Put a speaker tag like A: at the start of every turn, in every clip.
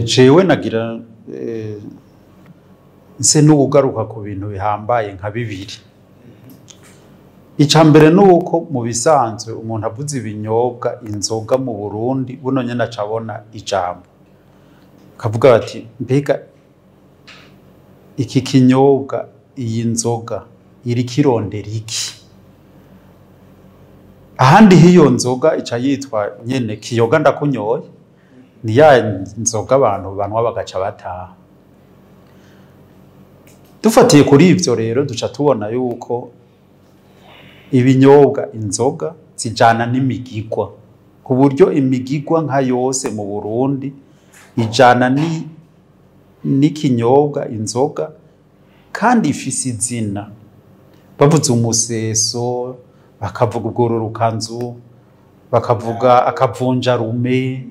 A: Jewe nagira nse n'ugaruka ku bintu bihambaye nka bibiri. Ica mbere ni uko mu bisanzwe umuntu avuze ibinyobwa, inzoga mu Burundi, buno nyene aca abona ijambo, akavuga bati: "Mbega iki kinyobwa, iyi nzoga iriko irondera iki?" Ahandi hiyo nzoga ica yitwa nyene kiyoga ndakunyoye, ni ya nzoga abantu banwa bagaca bataha. Dufatiye kuri ivyo rero, duca tubona yuko ibinyobwa, inzoga zijana n'imigigwa, ku buryo imigigwa nka yose mu Burundi ijana n'ikinyobwa inzoga, kandi ifise izina. Bavuze umuseso, bakavuga ubwororukanzu, bakavuga akavunjarume,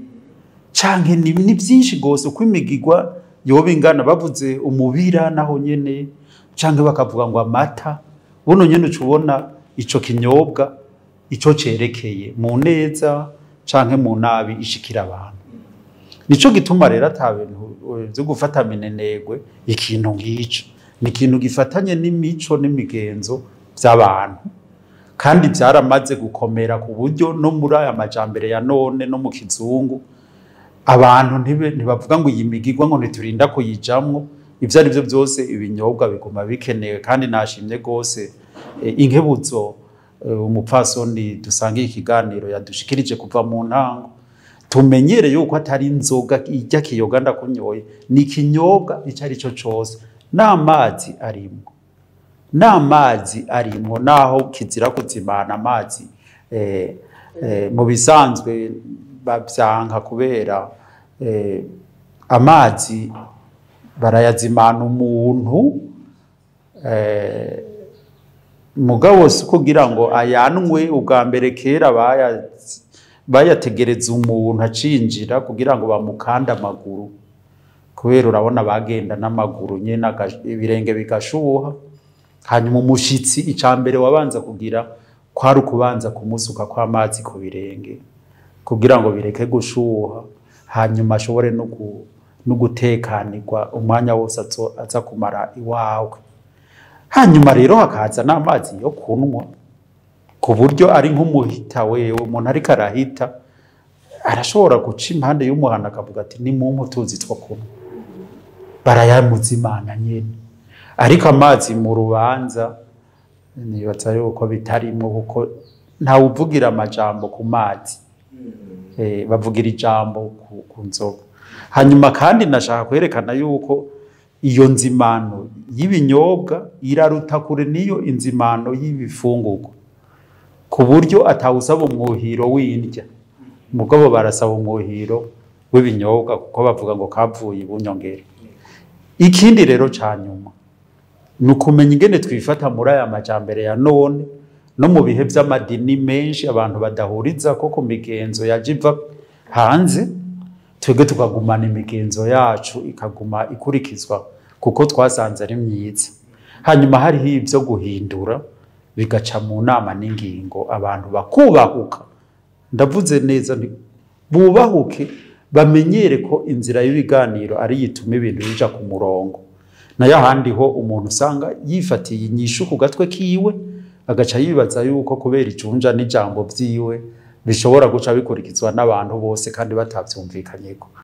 A: canke ni vyinshi gose uko imigigwa yoba ingana. Bavuze umubira naho nyene, canke bakavuga ngo amata, buno nyene uca ubona ico kinyobwa ico cerekeye mu neza canke mu nabi ishikira abantu. Nico gituma rero ata bintu vyo gufata minenegwe ikintu nk'ico. Ni ikintu gifatanye n'imico n'imigenzo vy'abantu, kandi vyaramaze gukomera ku buryo no muri aya majambere ya none no mu kizungu abantu ntibavuga ngo iyi migigwa ngo ntiturinda kuyijamwo. Ivyo ari vyo vyose, ibinyobwa biguma bikenewe. Kandi nashimye gose inkebuzo umupfasoni dusangiye ikiganiro yadushikirije kuva mu ntango. Tumenyere yuko atari inzoga irya kiyoga ndakunyoye, ni ikinyobwa ico ari cyo cose, n'amazi arimwo, n'amazi arimwo, naho kizira kuzimana amazi. Mu bisanzwe bavyanka kubera amazi barayazimana umuntu, mugabo si kugira ngo ayanwe. Ubwa mbere kera bayategereza umuntu acinjira kugira ngo bamukande amaguru, kubera urabona bagenda n'amaguru nyene, ibirenge bigashuha. Hanyuma umushitsi ica mbere wabanza kugira kwari ukubanza kumusuka kw'amazi ku birenge kugira ngo bireke gushuha, hanyuma ashobore no gutekanirwa umwanya wose aza kumara iwawe. Hanyuma rero hakaza n'amazi yo kunywa, ku buryo ari nk'umuhita wewe, umuntu ariko arahita arashobora guca impande y'umuhana akavuga ati: "Nimumpe utuzi two kunywa." Barayamuzimana nyene. Ariko amazi mu rubanza nibaza yuko bitarimwo, kuko ntawuvugira amajambo ku mazi, bavugira ijambo ku nzoga. Hanyuma kandi nashaka kwerekana yuko iyo nzimano y'ibinyobwa iraruta kure niyo inzimano y'ibifungurwa, ku buryo atawusaba umwuhiro w'indya, mugabo barasaba umwuhiro w'ibinyobwa, kuko bavuga ngo kavuye ibunyongera. Ikindi rero ca nyuma ni ukumenya ingene twifata muri aya majambere ya none no mu bihe vy'amadini menshi abantu badahuriza ko ku migenzo yaje iva hanze, twebwe tukagumana imigenzo yacu ikaguma ikurikizwa kuko twasanze ari myiza. Hanyuma hariho ivyo guhindura bigaca mu nama n'ingingo, abantu bakubahuka. Ndavuze neza nti bubahuke, bamenyere ko inzira y'ibiganiro ari yituma ibintu bija ku murongo. Nayo ahandi ho umuntu usanga yifatiye inyishu ku gatwe kiwe, agaca yibaza yuko kubera ijunja n'ijambo vyiwe bishobora guca bikurikizwa n'abantu bose kandi batavyumvikanyeko.